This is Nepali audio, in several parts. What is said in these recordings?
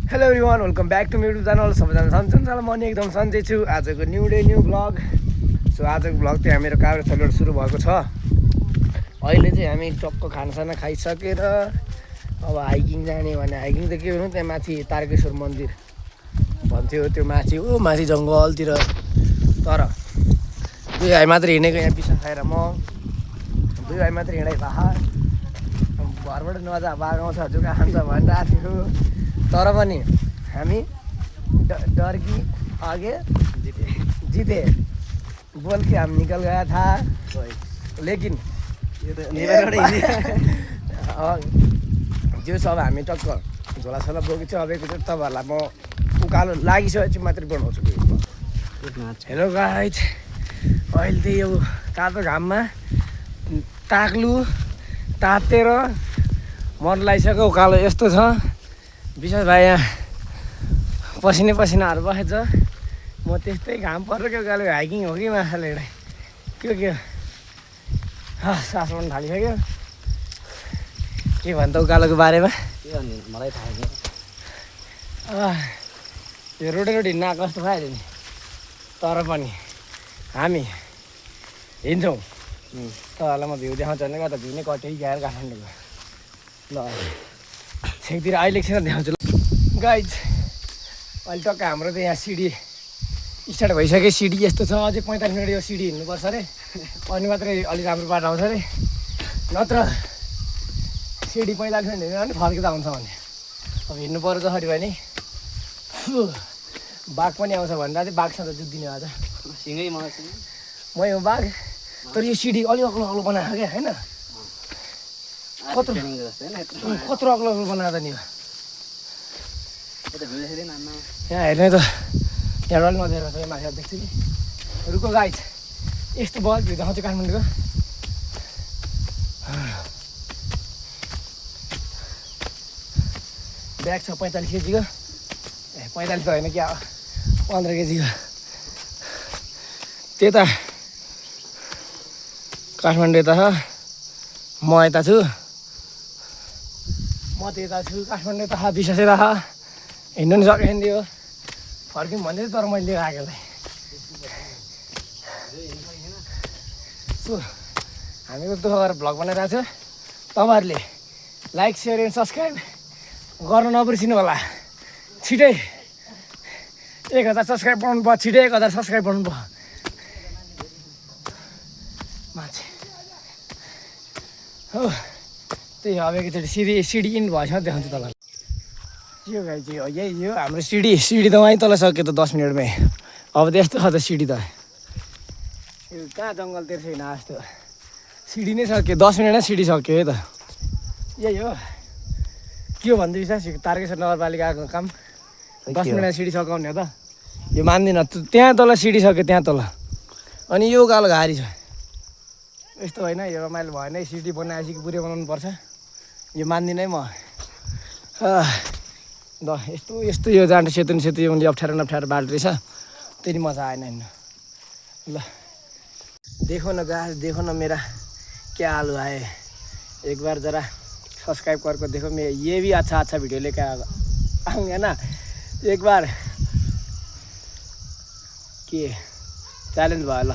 Hello everyone welcome back to YouTube channel सबैजना सन्चै छ म नि एकदम सन्चै छु आजको new day new blog so आजको ब्लग चाहिँ मेरो काभ्रेस्थलबाट सुरु भएको छ अहिले चाहिँ हामी टक्क खानासाना खाइसकेर अब हाइकिङ जाने भने हाइकिङ त के भन्नु त्यहाँ माथि तारकेश्वर मन्दिर भन्थ्यो त्यो माथि जङ्गलतिर तर 2 भाइ मात्र हिँडेको यहाँ पिसा खाएर म 2 भाइ मात्र हिँडाइ पहाड घरबाट नजा बाघ आउँछ जुका खान्छ भनिरहेको थियो तर पनि हामी डर कि आगे जीते बोल के हम निकल गया था लेकिन जो सब हामी टक्क झोलासोला बोकेको छु अब एकचोटि तपाईँहरूलाई म उकालो लागिसकेपछि मात्रै बनाउँछु हेलो गाइज अहिले चाहिँ यो तातो घाममा ताक्लु तातेर मन लागिसक्यो उकालो यस्तो छ विशेष भाइ यहाँ पसिनाहरू बसेछ म त्यस्तै घाम पर्छ के उकालो हाइकिङ हो कि माछाले हिँडाइ के सास मन थालिसक्यो के भन्छ उकालोको बारेमा के भन्ने मलाई थाहा छैन यो रोटी हिँड्न कस्तो खायो नि तर पनि हामी हिँड्छौँ तपाईँहरूलाई म भ्यू देखाउँछु भने गर्दा भ्यू नै कटै गएर काठमाडौँको ल छेकतिर अहिले एकछिन देखाउँछु ल गाइज अहिले टक्क हाम्रो त यहाँ सिडी स्टार्ट भइसक्यो सिडी यस्तो छ अझै 45 मिनट यो सिडी हिँड्नुपर्छ अरे अनि मात्रै अलिक राम्रो बाटो आउँछ अरे नत्र सिडी 45 मिनट हिँड्यो भने फर्किँदा हुन्छ भने अब हिँड्नु पर्यो जसरी भने बाघ पनि आउँछ भनेर चाहिँ बाघसँग जुत्दिने आज सिँगै म यो बाघ तर यो सिडी अलिक अग्लो बनाएको क्या होइन कत्रो अग्लो बनाएको त नि यहाँ हेर्ने त यहाँ अलिक नदेखेको छ माथि देख्छु कि रुको गाइज यस्तो बल भित्र आउँछ काठमाडौँको ब्याग छ 45 केजीको 45 त होइन क्या 15 केजीको त्यता काठमाडौँ यता छ म यता छु काठमाडौँ यता विशेष यता हिँड्नु नि सकेन थियो फर्क्यौँ भन्दै तर मैले लिएर आएको सो हामी दुःख गरेर भ्लग बनाइरहेको छ तपाईँहरूले लाइक सेयर एन्ड सब्सक्राइब गर्न नबिर्सिनु होला छिटै 1000 सब्सक्राइब बनाउनु भयो छिटै 1000 सब्सक्राइब बनाउनु भयो मान्छे हो त्यही अब एकचोटि सिडी इन भएछ देखाउँछु तपाईँलाई यो गाई चाहिँ हो यही यो हाम्रो सिडी त वहीँ तल सक्यो त 10 मिनटमै अब त यस्तो छ त सिडी त यो कहाँ जङ्गलतिर छैन जस्तो सिडी नै सक्यो 10 मिनटमै सिडी सक्यो है त यही हो के हो भन्दै विश्वास तारकेश्वर नगरपालिकाको काम 10 मिनटमा सिडी सकाउने हो त यो मान्दिनँ त्यहाँ तल सिडी सक्यो त्यहाँ तल अनि यो उकालो घारी छ यस्तो होइन यो रमाइलो भएन सिडी बनाएपछि पुरै बनाउनु पर्छ यो मान्दिनँ है म ल यस्तो यो जान्छ सेतो यो अप्ठ्यारो बाटो रहेछ त्यति मजा आएन हिँड्नु ल देखो न गाइस देखो न मेरा क्या हाल हुआ है एक बार जरा सब्सक्राइब करके देखो मैं ये भी अच्छा वीडियो लेकर आऊँगा ना एक बार के च्यालेन्ज भयो ल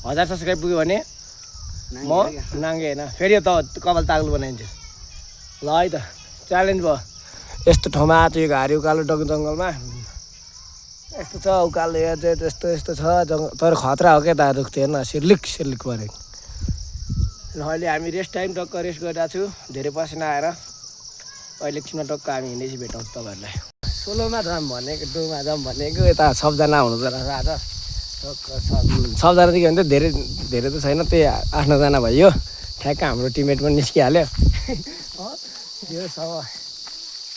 1000 सब्सक्राइब पुग्यो भने म नाङ्गे होइन फेरि त कपाल ताग्लु बनाइदिन्छु ल है त च्यालेन्ज भयो यस्तो ठाउँमा आएको यो घारी उकालो जङ्गलमा यस्तो छ उकालो यस्तो छ तर खतरा हो क्या त रुख्थ्यो हेर्न सिर्लिक परेको ल अहिले हामी रेस्ट टाइम टक्क रेस्ट गरिरहेको छु धेरै पसिना आएर अहिले एकछिनमा टक्क हामी हिँड्दैछु भेटाउँछु तपाईँहरूलाई सोलोमा जाऊँ भनेको डोमा जाऊँ भनेको यता सबजना हुनु पर्छ आज टक्क सबजना के भन्छ धेरै त छैन त्यही 8-9जना भयो ठ्याक्क हाम्रो टिममेट पनि निस्किहाल्यो यो सब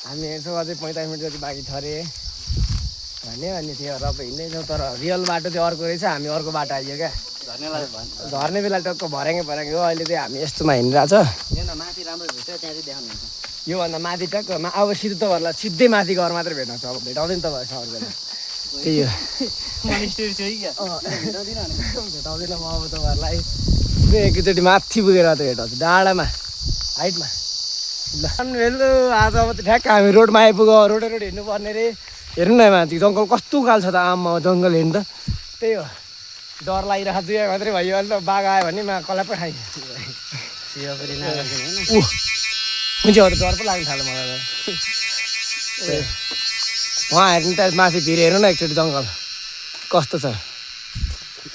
हामी हेर्छौँ अझै 45 मिनट जति बाँकी छ अरे भन्यो अनि त्यो रप हिँड्दैछौँ तर रियल बाटो चाहिँ अर्को रहेछ हामी अर्को बाटो आइयो क्या झर्ने बेला टक्क भर्याङ हो अहिले चाहिँ हामी यस्तोमा हिँडिरहेको छ योभन्दा माथि टक्क अब सिधै तपाईँहरूलाई सिधै माथि गएर मात्रै भेटाउँछ अब भेटाउँदैन तपाईँ सर बेला त्यही हो भेटाउँदैन म अब तपाईँहरूलाई एकैचोटि माथि पुगेर त भेटाउँछु डाँडामा हाइटमा भेल्लो आज अब त ठ्याक्क हामी रोडमा आइपुग्यो रोड हिँड्नुपर्ने रे हेर्नु न माथि जङ्गल कस्तो खाल छ त आमा जङ्गल हिँड्नु त त्यही हो डर लागिरहेको दुई मात्रै भयो अहिले त बाघ आयो भने मा कसलाई पो खाइन्छ मुन्छेहरू डर पो लाग्नु थाल्यो मलाई त उहाँ हेर्नु त माथि भिर हेर्नु न एकचोटि जङ्गल कस्तो छ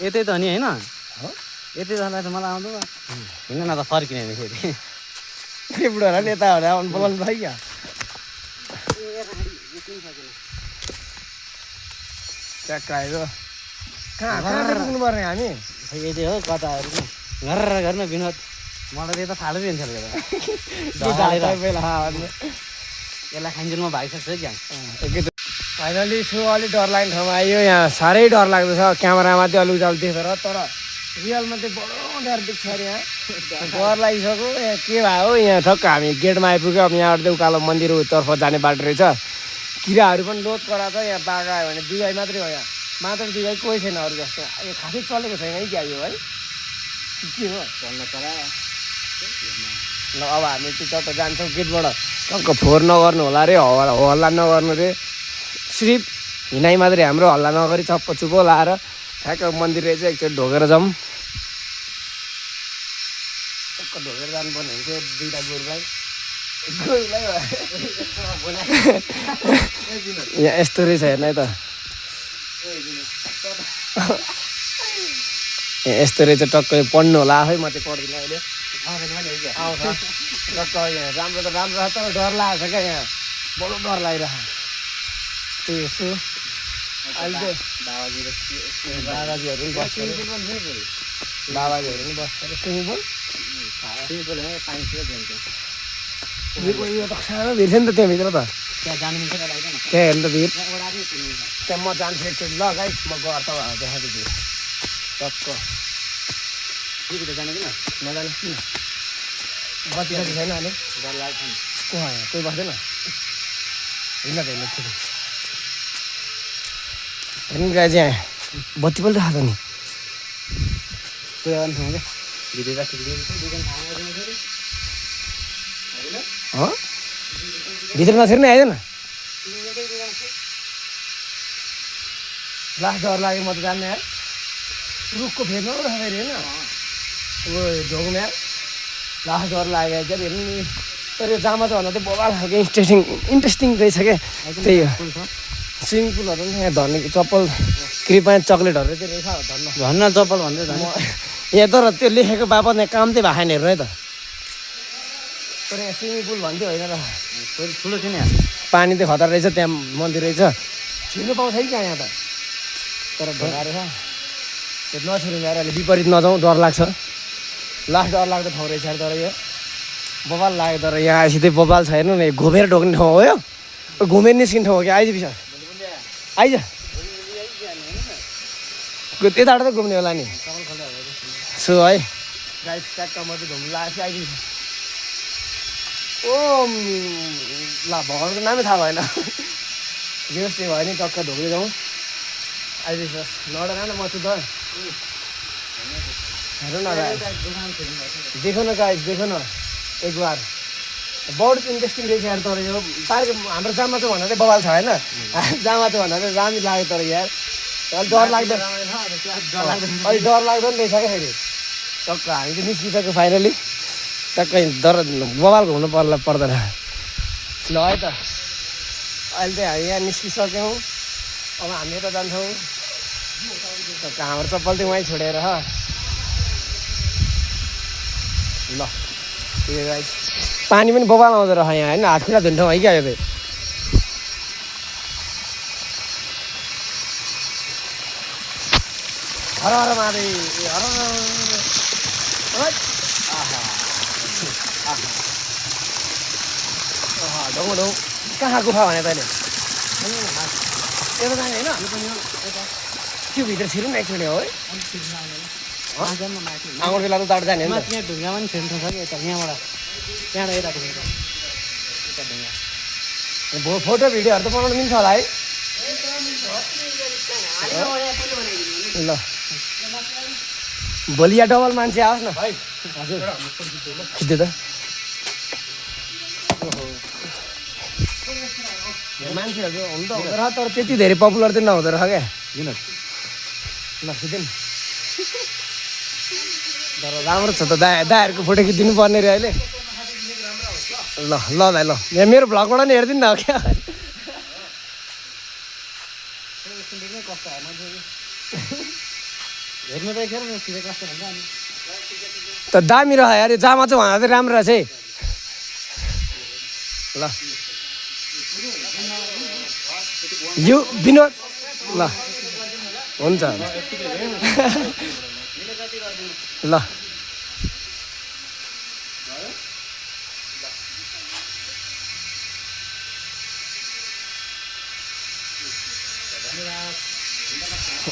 यतै त नि होइन यतै जाँदा त मलाई आउँदैन हिँड्न न त फर्किने नि फेरि के बुढोहरूलाई नि यताहरू आउनु बोलाउनु भयो क्या ट्याक्क आयो कहाँ पुग्नु पर्ने हामी यतै हो कताहरू घर घरमा विनोद मलाई त यता थालै दिन्छ यसलाई खाइन्जेलमा भागिसक्छ क्या फाइनली सो अलिक डर लाग्ने ठाउँमा आयो यहाँ साह्रै डर लाग्दो छ क्यामेरामा चाहिँ अलिक उजालो देखेर तर रियलमा चाहिँ बडो डर देख्छ अरे यहाँ डर लागिसक्यो यहाँ के भयो यहाँ ठक्क हामी गेटमा आइपुग्यो अब यहाँबाट चाहिँ उकालो मन्दिरतर्फ जाने बाटो रहेछ किराहरू पनि लोड कराएको छ यहाँ बाघ आयो भने 2 भाइ मात्रै हो यहाँ मात्र 2 भाइ कोही छैन अरू जस्तो यो खासै चलेको छैन है क्या यो है के हो चल्न चला ल अब हामी चाहिँ जता जान्छौँ गेटबाट टक्क फोहोर नगर्नु होला अरे हल्ला नगर्नु अरे सिर्फ हिँडाइ मात्रै हाम्रो हल्ला नगरी चप्प चुप्पो लाएर ठ्याक्क मन्दिर रहेछ एकचोटि ढोकेर जाउँ टक्क ढोकेर जानुपर्ने हुन्छ 2टा गोरुलाई यहाँ यस्तो रहेछ हेर्नु है त यस्तो रहेछ टक्क पढ्नु होला आफै म चाहिँ पढ्दिनँ अहिले आउँछ टक्क यहाँ राम्रो त राम्रो छ तर डर लागेको छ क्या यहाँ बडो डर लागिरहेको त्यही यसो अहिले चाहिँ बाबाजीहरू पनि बस्छ बाबाजीहरू पनि बस्छ अरे स्विमिङ पुल यो त सानो भिड थियो नि त त्यहाँभित्र त त्यहाँ जानु मिल्छ त्यहाँ हेर्नु त भिड त्यहाँ म जान्छु एकचोटि ल गाई म गएर त देखाएको भिड टक्क जानु किन नजानु किन बत्ती छैन अहिले कोही बस्दैन हिँड्न त हिँड्नु थियो हेर्नु गाई चाहिँ बत्ती पनि राखेको नि भित्र नछिर्ने आइदैन लास्ट डर लाग्यो म त जान्ने यार रुखको फेर्नु फेरि होइन अब ढोग्नु यार लास्ट डर लाग्यो क्या हेर्नु नि तर यो जामा चाहिँ भन्दा चाहिँ बबाल खालको इन्ट्रेस्टिङ रहेछ क्या त्यही हो स्विमिङ पुलहरू पनि यहाँ धर्ने चप्पल कृपया चक्लेटहरू चाहिँ रहेछ झर्ना चप्पल भन्दै यहाँ तर त्यो लेखेको बापत यहाँ काम चाहिँ भएन हेर्नु है त तर यहाँ स्विमिङ पुल भन्थ्यो होइन र ठुलो थियो नि पानी चाहिँ खतरा रहेछ त्यहाँ मन्दिर रहेछ छिर्नु पाउँछ कि कहाँ यहाँ त तर ढोका रहेछ त्यो नछिर्नु यार अहिले विपरीत नजाउँ डर लाग्छ लास्ट डर लाग्दो ठाउँ रहेछ तर यो बबाल लाग्यो तर यहाँ आएपछि चाहिँ बबाल छ हेर्नु न घुमेर ढोक्ने ठाउँ हो यो घुमेर निस्किने ठाउँ हो कि आइज विशाल आइज त्यताबाट त घुम्ने होला नि सो है गाइस ट्याक्क म चाहिँ घुम्नु लागेपछि आइज ओ ल भगवान्को नामै थाहा भएन जे होस् त्यो भयो नि टक्क ढोक्दै जाउँ आइदिनुहोस् नडर न म चाहिँ त हेर्नु न देखो न गाइस देखो न एक बार बहुत इन्ट्रेस्टिङ रहेछ यार तर यो पार्क हाम्रो जामा चाहिँ भन्दा चाहिँ बबाल छ होइन जामा चाहिँ भन्दा चाहिँ दामी लाग्यो तर यार अलिक डर लाग्दैन अलिक डर लाग्दैन रहेछ क्या फेरि टक्क हामी चाहिँ निस्किसक्यो फाइनली टक्कै डर बबाल घुम्नु पर्दैन ल है त अहिले चाहिँ हामी यहाँ निस्किसक्यौँ अब हामी यता जान्छौँ हाम्रो चप्पल चाहिँ वहीँ छोडेर ल पानी पनि बबाल आउँदो रहेछ यहाँ होइन हात खुला धुन्ठाउँ है क्या यो चाहिँ हर हर मारे हर ढोङ ढोङ कहाँ गुफा भने तैँले यता जाने होइन त्यो भित्र छिर्नु न एकचोटि हो है आउँदो बेला त उताबाट जाने हो नि यहाँ ढुङ्गामा पनि फेर्नु छ कि यता यहाँबाट त्यहाँबाट यता ढुङ्गा फोटो भिडियोहरू त बनाउनु मिल्छ होला है ल भोलि यहाँ डबल मान्छे आओस् न है हजुर खिच्दै त मान्छेहरू हुनु त हुँदो रहेछ तर त्यति धेरै पपुलर चाहिँ नहुँदो रहेछ क्या किन ल खिच्दैन तर राम्रो छ त दाहरूको फोटो खिचिदिनु पर्ने रे अहिले ल ल भाइ ल यहाँ मेरो भ्लगबाट नि हेरिदिनु न क्या हेर्नु त एकखेर सिधै कस्तो हुन्छ अनि त दामी रह यार जामा चाहिँ भन्दा चाहिँ राम्रो रहेछ है ल यो विनोद ल हुन्छ ल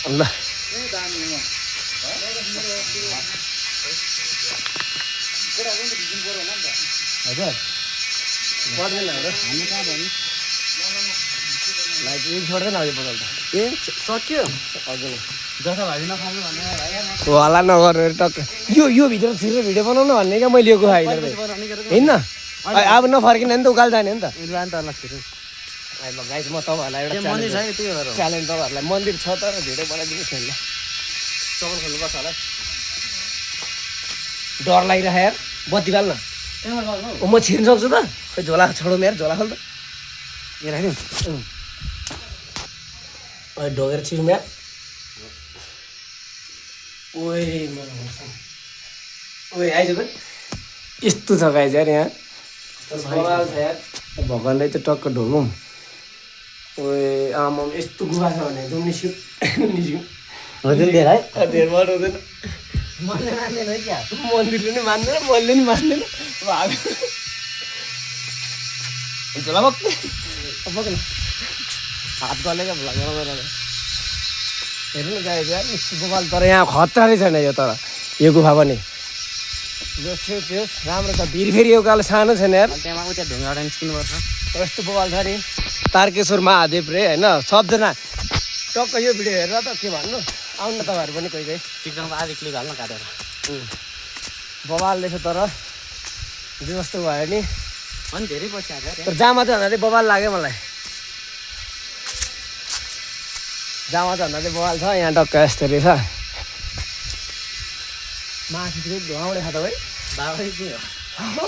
ल हजुर पर्दैन हाम्रो हामी कहाँ भन्नु लाइट एक छोड्दैन अहिले बदल त ए सक्यो हजुर जता भाइ नखानु भनेर भाइ होला नगर्नु टक्क यो भित्र छिरेर भिडियो बनाउनु भन्ने क्या मैले यो गुफा भित्र होइन अब नफर्किने नि त उकालो जाने नि त लानु त लाग्छ ल गाइस म तपाईँहरूलाई एउटा मन्दिर छ त्यही भएर च्यालेन्ज तपाईँहरूलाई मन्दिर छ तर भिडियो बनाइदिनुहोस् न ल चपल खोल्नु पर्छ होला डर लागिरहेको यार बत्ती बाल्न म छिर्न सक्छु त खोइ झोला छोडौँ यार झोला खोल त ए राख्नु ढोगेर छिर्नु यार ओए ओए आइज त यस्तो छ गाइज यार यहाँ बवाल छ यार भगवान्लाई चाहिँ टक्क ढोगौँ ओए आमा यस्तो गुफा छ भने जाउँ निस्क्यौँ निस्क्यौँ हजुर धेरै है धेरै मन हुँदैन मनले मान्दैन है क्या मन्दिरले नि मान्दैन मैले नि मान्दैन झोला बक् बक्न हात गले क्या भुला हेर्नु न गाइज यार यस्तो गोपाल तर यहाँ खतरा छैन यो तर यो गुफा पनि जोस् थियो त्योस् राम्रो छ भिर फेरि यो उकालो सानो छैन यार त्यहाँ उता ढुङ्गाबाट निस्किनुपर्छ यस्तो बोबाल छ नि तारकेश्वर महादेव रे होइन सबजना टक्क यो भिडियो हेरेर त के भन्नु आउनु न तपाईँहरू पनि कोही कोही टिकटकमा आधी क्लिप हाल्न काटेर बबाल रहेछ तर जे जस्तो भयो नि अनि धेरै पछि आएको तर जामा चाहिँ भन्दा चाहिँ बबाल लाग्यो मलाई जामा चाहिँ भन्दा चाहिँ बबाल छ यहाँ टक्क यस्तो रहेछ माथि चाहिँ धुवाउने छ तपाईँ बाबै के हो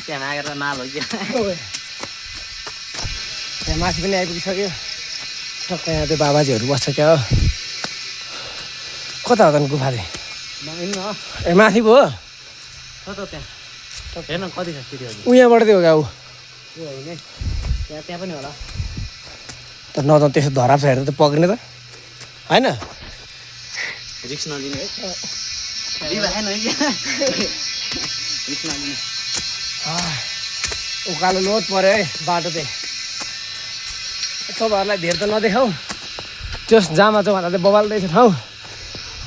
त्यहाँ मागेर माल हो क्या यहाँ माथि पनि आइपुगिसक्यो टक्क यहाँ त्यो बाबाजीहरू बस्छ क्या हो कता हो त गुफा चाहिँ नआउनु न ए माथि पो हो छ त त्यहाँ हेर्न कति छ सिटी हजुर उहाँबाट त्यो हो क्या ऊ त्यो होइन त्यहाँ त्यहाँ पनि होला त नजाउँ त्यसो धराप छ हेरेर त पक्रिने त होइन रिक्स नलिने है रिक्स नलिने उकालो लोड पऱ्यो है बाटो चाहिँ तपाईँहरूलाई धेर त नदेखाऊ त्यस जामा चाहिँ भन्दा चाहिँ बबाल्दैछ ठाउँ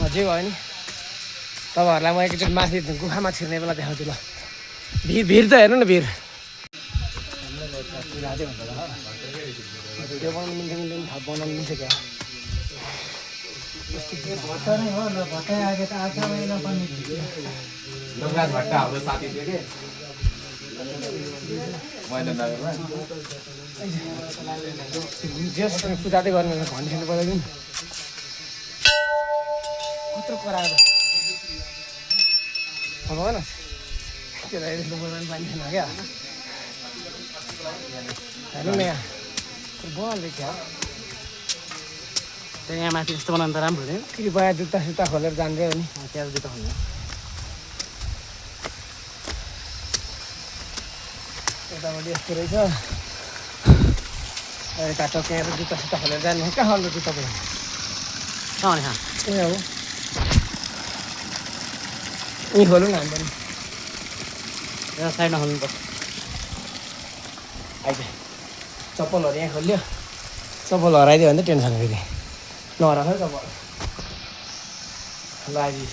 जे भयो नि तपाईँहरूलाई म एकचोटि माथि गुफामा छिर्ने बेला देखाउँछु ल भिड त हेर्नु न भिड भिडियो बनाउनु मिल्छ मिल्दैन थाहा बनाउनु मिल्छ क्या पूजातै गर्ने भनिसक्नु पर्दैन कत्रो कराएर भएन त्यो पानी छैन क्या हेर्नु न यहाँ बल क्या त्यहाँ यहाँ माथि यस्तो बनाउनु त राम्रो हुँदैन कृपया जुत्ता सुत्ता खोलेर जान्छ नि त्यहाँ जुत्ता खोल्नु यतापट्टि यस्तो रहेछ यता टक्केर जुत्ता सुत्ता खोलेर जानु कहाँ खोल्नु जुत्ता पनि कहाँ भने ए हो यहीँ खोलौँ न हामी पनि एउटा साइडमा खोल्नुपर्छ आइज चप्पलहरू यहाँ खोल्यो चप्पल हराइदियो भने त टेन्सन फेरि नहराएको चप्पल ल आइज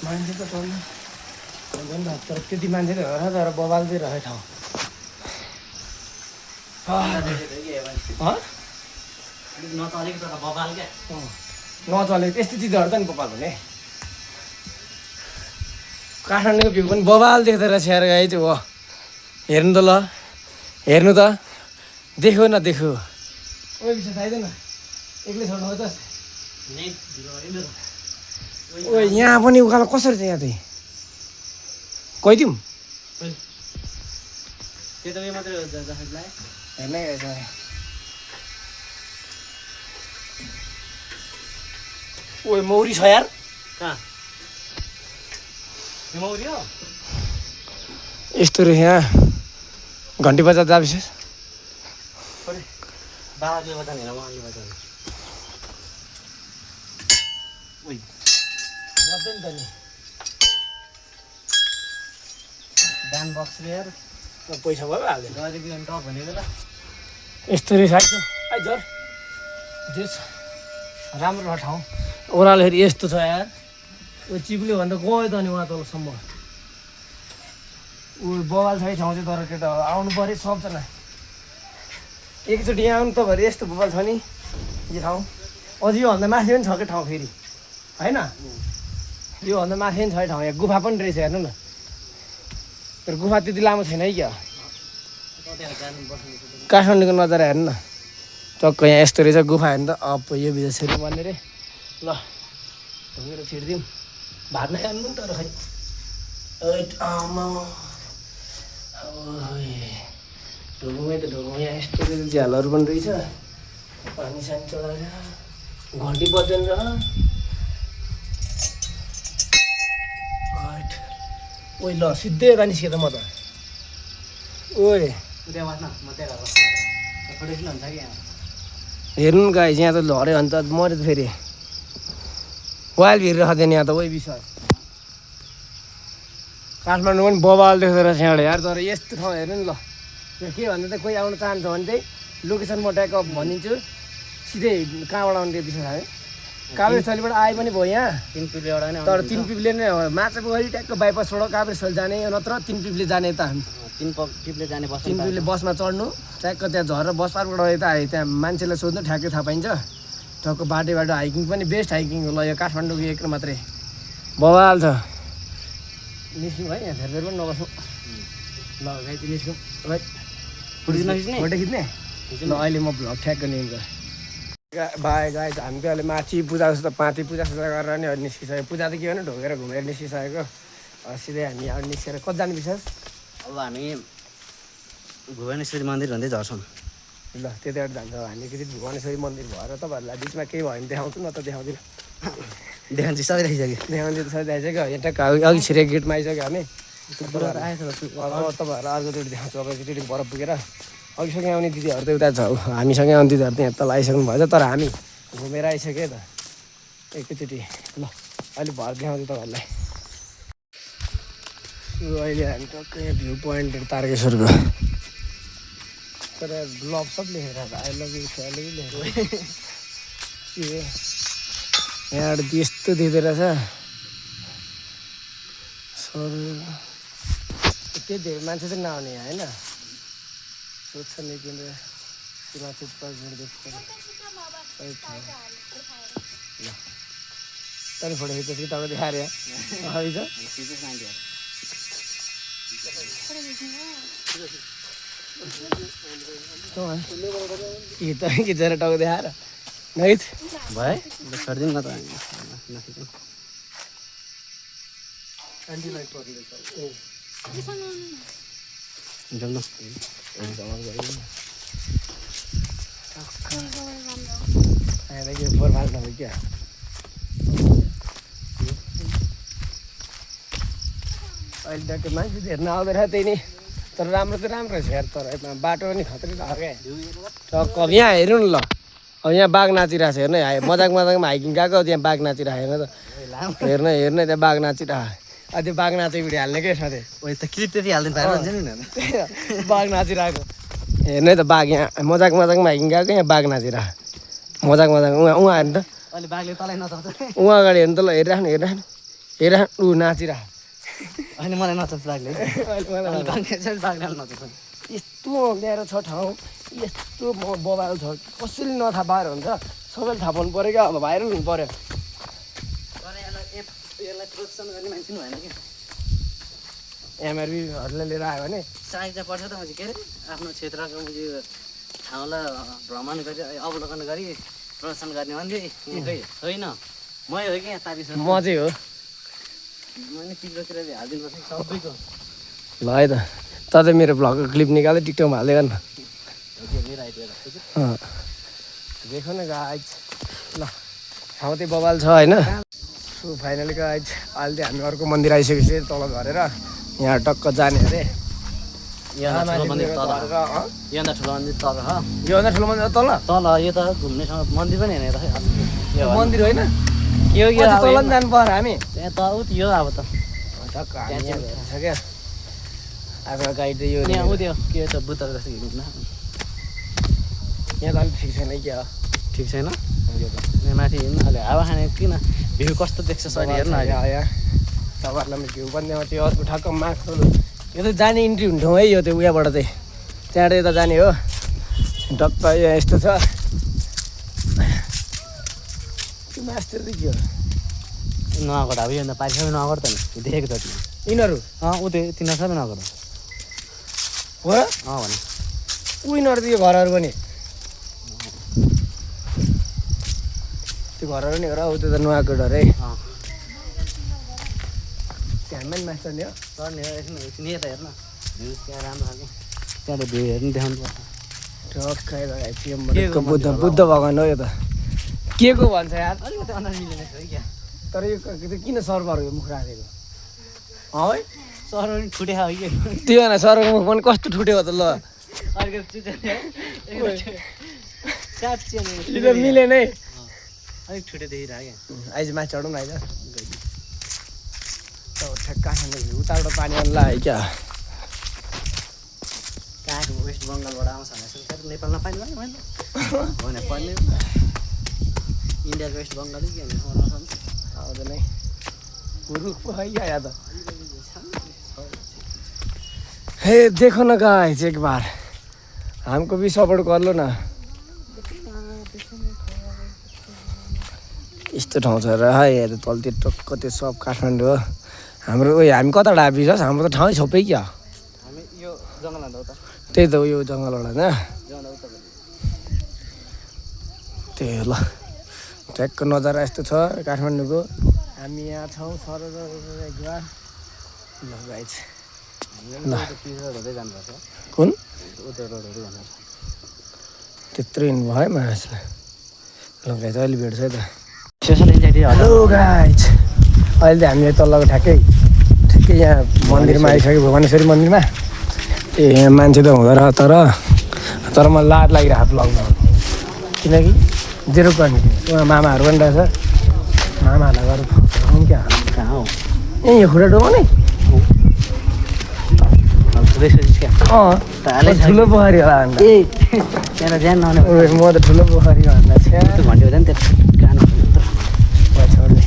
मान्छे त टल्नु हुन्छ नि त तर त्यति मान्छे त हेर तर बबाल चाहिँ रह्यो ठाउँ नचलेको तर बबाल क्या नचलेको त्यस्तो चिजहरू त नि बबाल हुने काठमाडौँको भ्यू पनि बबाल देख्दो रहेछ यार गाई चाहिँ हो हेर्नु त ल हेर्नु त देखो न देखो ओइ विशेष आइदैन एक्लै छोड्नु हो त ओ यहाँ पनि उकालो कसरी छ यहाँ चाहिँ गइदिउँ हेर्नै गएछ ओ मौरी छ यार यस्तो रहेछ यहाँ घन्टी बजार जा विशेष पैसा भयो यस्तो रहेछ झर जेस राम्रो छ ठाउँ ओह्रालोखेरि यस्तो छ यार ऊ चिप्ल्यो भने त गयो त नि उहाँ तलसम्म ऊ बवाल छ है ठाउँ चाहिँ तर केटा आउनु पऱ्यो सबजना एकचोटि यहाँ आउनु त भरे यस्तो बवाल छ नि यो ठाउँ अझ योभन्दा माथि पनि छ कि ठाउँ फेरि होइन योभन्दा माथि पनि छ है ठाउँ यहाँ गुफा पनि रहेछ हेर्नु न तर गुफा त्यति लामो छैन है क्या काठमाडौँको नजारा हेर्नु न टक्क यहाँ यस्तो रहेछ गुफा हेर्नु त अब यो भित्र छिर्नु पर्ने रे ल ढुङ्गेर छिर्दिउँ भात नै खानु नि तर खै ढुङ्गै त ढुङ्गो यहाँ यस्तो रहेछ झ्यालहरू पनि रहेछ पानी सानी चलाएर घन्टी बज्दैन र ओइ ल सिधै यता निस्केँ त म त ओए हेर्नु न गाई यहाँ त झऱ्यो भने त मऱ्यो त फेरि वाइल भिर राख्दैन यहाँ त ओइ विश्वास काठमाडौँ पनि बबाल देख्दो रहेछ यहाँबाट यार तर यस्तो ठाउँ हेर्नु नि ल यो के भन्दा त कोही आउनु चाहन्छ भने चाहिँ लोकेसन म ट्याक भनिदिन्छु सिधै कहाँबाट आउने विश्वास है काभ्रेस्थलीबाट आए पनि भयो यहाँ तर तिन पिपले नै हो माछा गरी ट्याक्क बाइपासबाट काभ्रेस्थल जाने नत्र तिन पिपले जाने त तिन पिपले बसमा चढ्नु ट्याक्क त्यहाँ झरेर बस पार्कबाट यता आयो त्यहाँ मान्छेलाई सोध्नु ठ्याक्कै थाहा पाइन्छ टक्क बाटो हाइकिङ पनि बेस्ट हाइकिङ हो ल यो काठमाडौँको एक मात्रै बवाल छ निस्क्यौँ है यहाँ धेरै पनि नबस्नु ल गाई चाहिँ निस्क्यौँ फोटो खिच्ने ल अहिले म भ्लग ठ्याक्क निस्क्छ भाइ गाई हामी त अहिले माथि पूजा जस्तो माथि पूजा सुजा गरेर नि अहिले निस्किसक्यो पूजा त के भने ढोगेर घुमेर निस्किसकेको सिधै हामी अब निस्केर कति जाने विशेष अब हामी भुवनेश्वरी मन्दिर भन्दै झर्छौँ ल त्यतिबाट जान्छ हामी एकचोटि भुवनेश्वरी मन्दिर भएर तपाईँहरूलाई बिचमा केही भयो भने देखाउँछु न त देखाउँदिनँ देखाउँछु सबै देखिसक्यो देखाउँछु त सबै देखाइसक्यो यहाँ ट्याक्क अघि छिरेको गेटमा आइसक्यो हामी तपाईँहरूलाई अर्कोचोटि देखाउँछु अब एकचोटि पर पुगेर अघिसँगै आउने दिदीहरू त उता छ हामीसँगै आउने दिदीहरू त यहाँ तल आइसक्नु भएछ तर हामी घुमेर आइसक्यो त एकैचोटि ल अहिले भर देखाउँछु तपाईँहरूलाई अहिले हामी टक्कै यहाँ भ्यू पोइन्टहरू तारकेश्वरको तर ग्लोभ सब लेखेर आई लभ यु फ्याले लेखेर यहाँबाट यस्तो दिँदो रहेछ सर त्यति धेरै मान्छे चाहिँ नआउने यहाँ होइन सोध्छ नि किन मान्छे ल तैँले फोटो खिच्छ कि तपाईँ देखाएर खिचेर टाउको देखाएर नखिच भयो छरिदिउँ न त क्या अहिले ट्याक्कै मान्छे हेर्न आउँदैन त्यही नै तर राम्रो त राम्रो छ यार तर बाटो पनि खतरै लाग्यो क्या टक्क अब यहाँ हेर्नु न ल अब यहाँ बाघ नाचिरहेको छ हेर्नु मजाकमा हाइकिङ गएको त्यहाँ बाघ नाचिरहेको हेर्न हेर्न त्यहाँ बाघ नाचिरहेको त्यो बाघ नाचेको भिडियो हाल्ने क्या सधैँ त क्लिप त्यति हालिदिनु पाइन्छ नि बाघ नाचिरहेको हेर्नु है त बाघ यहाँ मजाकमा हाइकिङ गएको यहाँ बाघ नाचिरहेको मजाक उहाँ हेर्नु त अहिले बाघले तलाई नचाउँछ उहाँ अगाडि हेर्नु त ल हेरिराख्नु ऊ नाचिरहेको अहिले मलाई नचाउँछ बाघले यस्तो ल्याएर छ ठाउँ यस्तो बबाल छ कसैले नथाहा पाएर हुन्छ सबैले थाहा पाउनु पऱ्यो क्या अब भाइरल हुनु पऱ्यो एमआरबीहरूले लिएर आयो भने साइज चाहिँ पर्छ त मैले के अरे आफ्नो क्षेत्रको मैले ठाउँलाई भ्रमण गरी अवलोकन गरी प्रदर्शन गर्ने मान्छे यहीँकै होइन मै हो कि यहाँ तारिस म चाहिँ हो। मैले टिकटकतिर हालिदिनुपर्छ सबैको ल है त चाहिँ मेरो भ्लगको क्लिप निकाल्दै टिकटकमा हाल्दै गर्न मेरो आइडिया देखो न गाइज ल ठाउँ चाहिँ बबाल छ होइन। सो फाइनली गाइज अहिले चाहिँ हामी अर्को मन्दिर आइसकेपछि तल झरेर यहाँ टक्क जाने अरे। योभन्दा ठुलो मन्दिर तल योभन्दा ठुलो मन्दिर तल योभन्दा ठुलो मन्दिर तल तल यो त घुम्ने ठाउँ मन्दिर पनि होइन यो मन्दिर होइन यो तल पनि जानु पर्यो हामी त्यहाँ त उ यो अब त टक्क छ क्या आज गाइड चाहिँ यो यहाँ उ त्यो के त बुद्ध जस्तो हिँड्नु यहाँ त अलिक ठिक छैन क्या ठिक छैन यहाँ माथि हिँड्नु अहिले हावा खाने किन भ्यू कस्तो देख्छ सर हेर्नु यहाँ तपाईँहरूलाई भ्यू पनि त्यो अर्को ठक्क माथि यो त जाने इन्ट्री हुन्थ्यो है यो त्यो उयाबाट चाहिँ त्यहाँबाट यता जाने हो टक्क यहाँ यस्तो छ त्यो मास्टर चाहिँ के हो नगढ अब योभन्दा पारि सबै नगढ त नि देखेको त तिमी यिनीहरू उ त्यो तिनीहरू सबै नगढ हो भने यिनीहरू त यो घरहरू पनि त्यो घरहरू नि हो र ऊ त्यो त नुहाको डर है त्यहाँमा नि मास्टर नि हो चढ्ने हो एकछिन यता हेर्न भ्यू त्यहाँ राम्रो खालको त्यहाँबाट भ्यू हेर्नु देखाउनु पर्छ बुद्ध बुद्ध भगवान् हो यो त के को भन्छ यार अलिकति अनुहार मिलेन है क्या तर यो किन सर्भर हो यो मुख राखेको है सर पनि छुटे हो कि त्यो होइन सरको मुख पनि कस्तो ठुट्यो त ल अलिकति मिलेन है अलिक छुटे देखिरहेको क्या आइज माथि चढौँ न आइज काठमाडौँ उताबाट पानी आउनु है क्या कहाँको वेस्ट बङ्गालबाट आउँछ भने नेपालमा पाइनु भयो मैले भने पर्ने इन्डियाको वेस्ट बङ्गाल कि आउँदैन है रुख पो है क्या त हे देखो न गाइस एक बार हमको भी सपोर्ट कर लो ना यस्तो ठाउँ छ र है तलतिर टक्क त्यो सब काठमाडौँ हो हाम्रो उयो हामी कता डाबी छ हाम्रो त ठाउँ छप्पै क्या हामी यो जङ्गल हाल्दा उता त्यही त उयो जङ्गलबाट होइन जङ्गल उता त्यही हो ल ट्याकको नजारा यस्तो छ काठमाडौँको हामी यहाँ छौँ सर एक बार ल गाइस ल हुँदै जानुपर्छ कुन उता रोडहरू जानुपर्छ त्यत्रो हिँड्नु भयो मासलाई ल गाइस अहिले भेट्छ है त सोसल एन्जाइटी हेलो गाइस अहिले चाहिँ हामी तल्लोको ठ्याक्कै यहाँ मन्दिरमा आइसक्यो भुवनेश्वरी मन्दिरमा ए यहाँ मान्छे त हुँदो रहेछ तर मलाई लाज लागिरहेको ब्लगमा किनकि जेरो गर्ने उहाँ मामाहरू पनि रहेछ मामाहरूलाई गएर फोटो क्या कहाँ हो ए यो खुट्टा डोमाउने ठुलो पोखरी होला भन्दा ए त्यहाँ ध्यान नहुने म त ठुलो पोखरी भन्दा त्यो घन्टी हुँदैन त्यो कान छोड्ने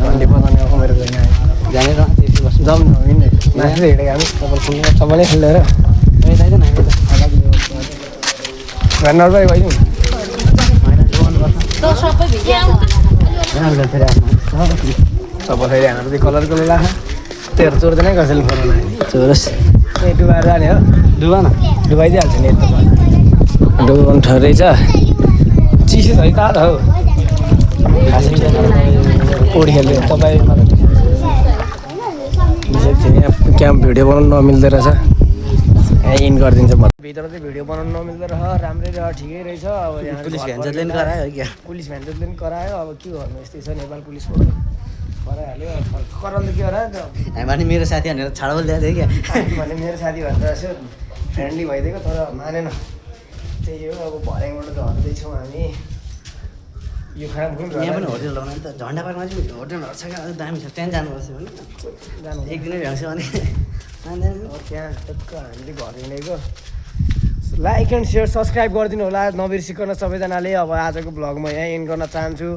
घन्टी बजाउने मेरो गएन जानेर जाउँ न हिँड्ने माथि हिँडेको हामी सबैले खेलेर नर्बाई भइदिउँ सब फेरि हाम्रो चाहिँ कलर लाखा त्योहरू चोर्दैन कसैले फर्काउनु चोरस ए डुबाएर जाने हो डुबा न डुबाइदिइहाल्छ नि यस्तो डुबाउनु ठाउँ रहेछ चिसो छ है तातो हौ ओडी खेल्ने तपाईँ यहाँ क्याम्प भिडियो बनाउनु नमिल्दो रहेछ यहाँ इन गरिदिन्छ भित्र चाहिँ भिडियो बनाउनु नमिल्दो रहेछ राम्रै रह ठिकै रहेछ अब यहाँ पुलिस भ्यान जसले पनि करायो क्या पुलिस भ्यान जसले पनि करायो अब के गर्नु यस्तै छ नेपाल पुलिसको कराइहाल्यो कराउनु के गरा हामी मेरो साथी भनेर छाडा बोलिदिएको थियो क्या भने मेरो साथी भनेर यसो फ्रेन्डली भइदिएको तर मानेन त्यही हो अब भर्याङबाट झर्दैछौँ हामी यो खाना यहाँ पनि होटेल लगाउनु नि त झन्डा पार्कमा चाहिँ होटेलहरू छ क्या अलिक दामी छ त्यहाँ जानुपर्छ भने जानु एक दिनै भ्याउँछ भने त्यहाँ टक्क हामीले घर हिँडेको लाइक एन्ड सेयर सब्सक्राइब गरिदिनु होला नबिर्सिकन सबैजनाले अब आजको भ्लग म यहाँ एन्ड गर्न चाहन्छु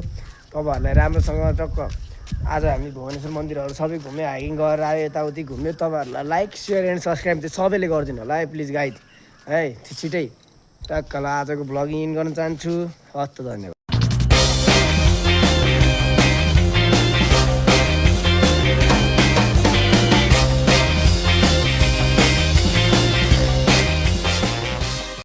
तपाईँहरूलाई राम्रोसँग टक्क आज हामी भुवनेश्वर मन्दिरहरू सबै घुम्यो हाइकिङ गरेर आयो यताउति घुम्यो तपाईँहरूलाई लाइक सेयर एन्ड सब्सक्राइब चाहिँ सबैले गरिदिनु होला है प्लिज गाइड है छिटै टक्क ल आजको भ्लग एन्ड गर्न चाहन्छु हस्त धन्यवाद।